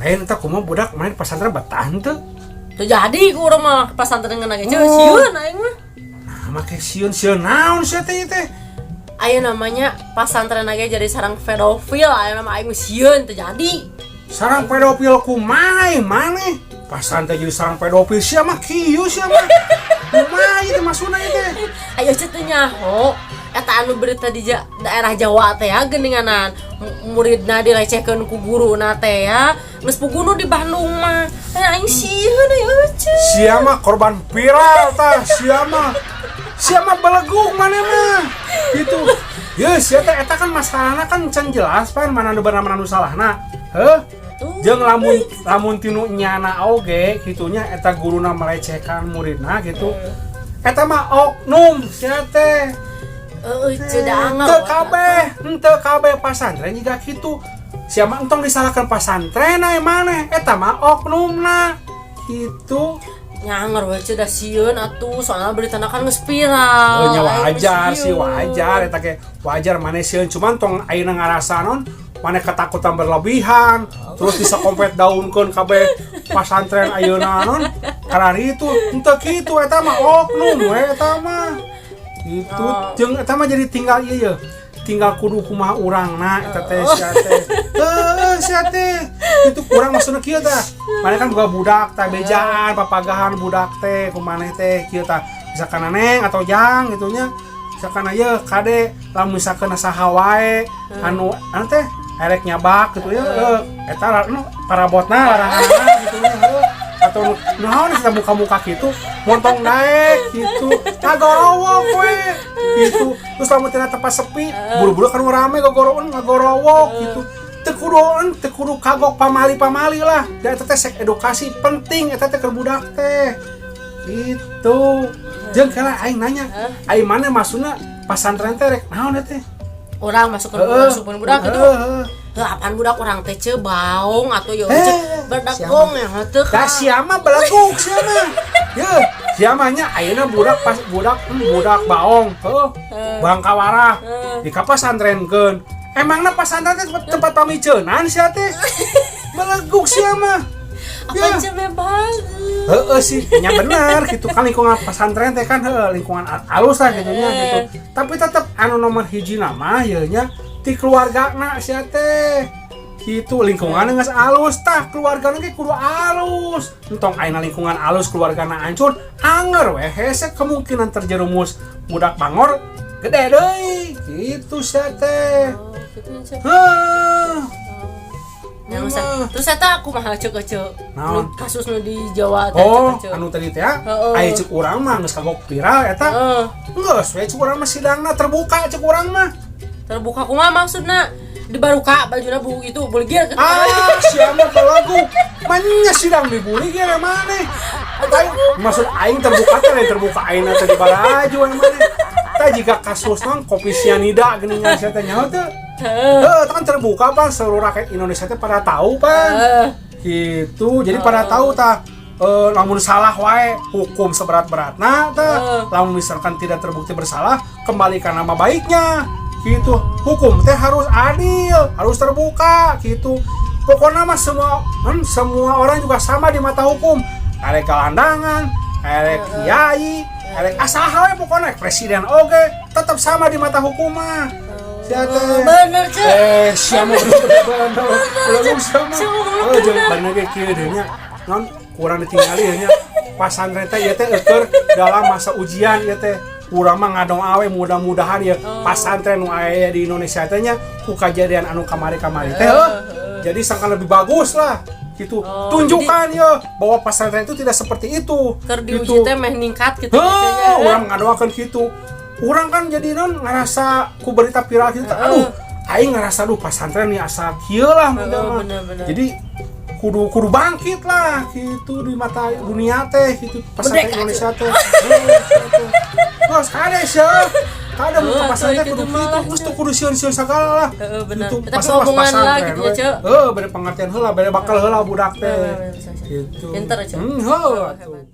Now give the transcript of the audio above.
Lain eta kumaha budak main pesantren betah teu? Teu jadi ku urang mah ke pesantren lagi, Ceu. Oh. Sieun aing mah. Nah, make sieun-sieun naon sia teh ieu teh? Aya namanya pasantren lagi jadi sarang pedofil, aya nama aing mah sieun teu jadi. Sarang pedofil kumaha maneh? Pasantren jadi sarang pedofil, sia mah kieu sia mah. Kumaha ieu teh maksudna ieu teh? Ayo, Ceu, teu nyaho eta anu berita di daerah Jawa teh ya, geuninganan muridna dilecehkeun ku guruna teh ya, geus puguh di Bandung mah. Eh, aing sieun aya, Ceu. Sia mah korban viral tah sia mah. Sia mah belegug maneh mah. Gitu. Ya sia teh eta kan masalahna kan can jelas pan mana nu bener mana nu salahna. Heuh. Jeung lamun lamun tinu nyana oge kitunya eta guruna melecehkan muridna gitu. Eta mah oknum sia teh. Heeh, Ceu, da anger. Teu kabeh, henteu kabeh pasantren juga kitu. Sia mah entong disalahkan pasantren aya maneh, eta mah oknumna. Gitu. Nya anger we, Ceu, da sieun atuh, soalnya beritana kan geus viral. Oh, nya Aing mah wajar sih, sieun. Wajar eta ge wajar maneh sieun, cuman tong ayeuna ngarasa non maneh ketakutan berlebihan terus disakompet daunkeun kabeh pasantren ayeuna non karari itu. Henteu kitu, eta mah oknum we eta mah gitu. Oh. Jeung eta mah jadi tinggal ieu ye, tinggal kudu kumaha urangna eta teh sia teh. Heuh, sia teh itu kurang maksudna kieu tah, maneh kan boga budak tah, bejaan papagahan budak teh ku maneh teh kieu tah, misalkan neng atau jang gitu nya, misalkan aya kade lamun misalkan saha wae anu anu teh erek nyabak gitu ya, eta nu parabotna laranganna gitu nya, heuh. Atau nu naon kita muka-muka gitu montong naik gitu ngagorowok we gitu. Terus lamun tina tempat sepi buru-buru kan rame gogorowokan ngagorowok gitu, teu kudu teu kudu kagok pamali-pamali lah da eta teh seks edukasi penting eta teh keur budak teh gitu. Jeung kala aing nanya, aing mana maksudna pasantren teh rek naon eta teh? Urang masuk ke masuk budak gitu. Heeh. Heuh, apaan budak urang teh, Ceu, baong atuh yo, Eh, Ceu, berdagong ya teu. Da sia mah belegug sia mah. Ye, sia mah nya ayeuna budak pas budak budak baong, heuh. Bangkawarah di kapasantrenkeun. Emangna pasantren teh tempat, tempat pamiceunan sia teh? Belegug sia mah. Apa Ya. Ceu bebas. Heeh sih, nya bener gitu kan lingkungan pesantren teh kan heuh, lingkungan alus lah gitu nya gitu. Tapi tetep anu nomor hiji nama ye nya ti keluargana sia teh. Gitu, lingkungan geus alus tah keluargana ge kudu alus. Entong ayeuna lingkungan alus keluargana hancur, anger we hese kemungkinan terjerumus budak bangor gede deui gitu sia teh. Oh, gitu, Ceu. Heuh. Ya, usah. Terus eta kumaha, Ceu, Ceu? Naon? Nu kasus nu di Jawa teh, Oh, Ceu, Ceu. Anu tadi teh ya, Heeh. aya cek urang mah geus kagok viral eta. Heeh. Geus we cek urang mah sidangna terbuka cek urang mah. Terbuka kumaha maksudna? Dibaruka bajuna bu itu buligir gitu. Ah, sia mah belegug. Manya sidang dibuli ge maneh. Aing maksud aing terbuka teh lain terbuka aing teh di baraju yang maneh. Tah jika kasus non kopi sianida geuningan sia teh nyaho teu? Heeh. Heuh, kan terbuka pan seluruh rakyat Indonesia teh pada tahu pan. Heeh. Gitu. Jadi pada tahu tah lamun salah wae hukum seberat-beratna tah. Lamun misalkan tidak terbukti bersalah, kembalikan nama baiknya gitu. Hukum teh harus adil, harus terbuka gitu. Pokoknya mah semua semua orang juga sama di mata hukum, arek gelandangan, arek kiai, arek asaha we pokoknya, presiden oge tetap sama di mata hukum mah sia teh. Bener, Ceu. Eh, sia mah bener bener sama. Sia mah Oh, jeung bener ge kieu deui nya. Non kurang ditinggali ya nya. Pasantren teh ieu teh eueur dalam masa ujian ieu teh. Urang mah ngadoa we mudah-mudahan ya pasantren nu aya di Indonesia teh nya ku kajadian anu kamari-kamari teh heuh. Jadi sangka lebih bagus lah gitu. Oh, Tunjukkan ya bahwa pasantren itu tidak seperti itu. Keur diuji Gitu. teh meh ningkat gitu. Heuh, Nya. urang ngadoakeun gitu. Urang kan jadi non ngerasa ku berita viral gitu, aduh, aing ngerasa aduh pasantren nih asa kieu lah mudah mah. Bener, bener. Jadi kudu kudu bangkit lah gitu di mata dunia teh gitu pasantren Merdeka, Indonesia teh. Heuh, teh. Terus kade sih, kade muka Heuh, pasantren tuh, kudu gitu gitu, malah, terus tuh kudu sieun-sieun sagala lah. Heeh, bener. Gitu, Tapi pasal pas omongan lah pasantren gitu ya, we. Ceu. Heuh, bere pengertian heula, bere bakal heula budak teh. Bener, bener, bisa, bisa. Gitu. Pinter, Ceu. Heuh, atuh. Hebat.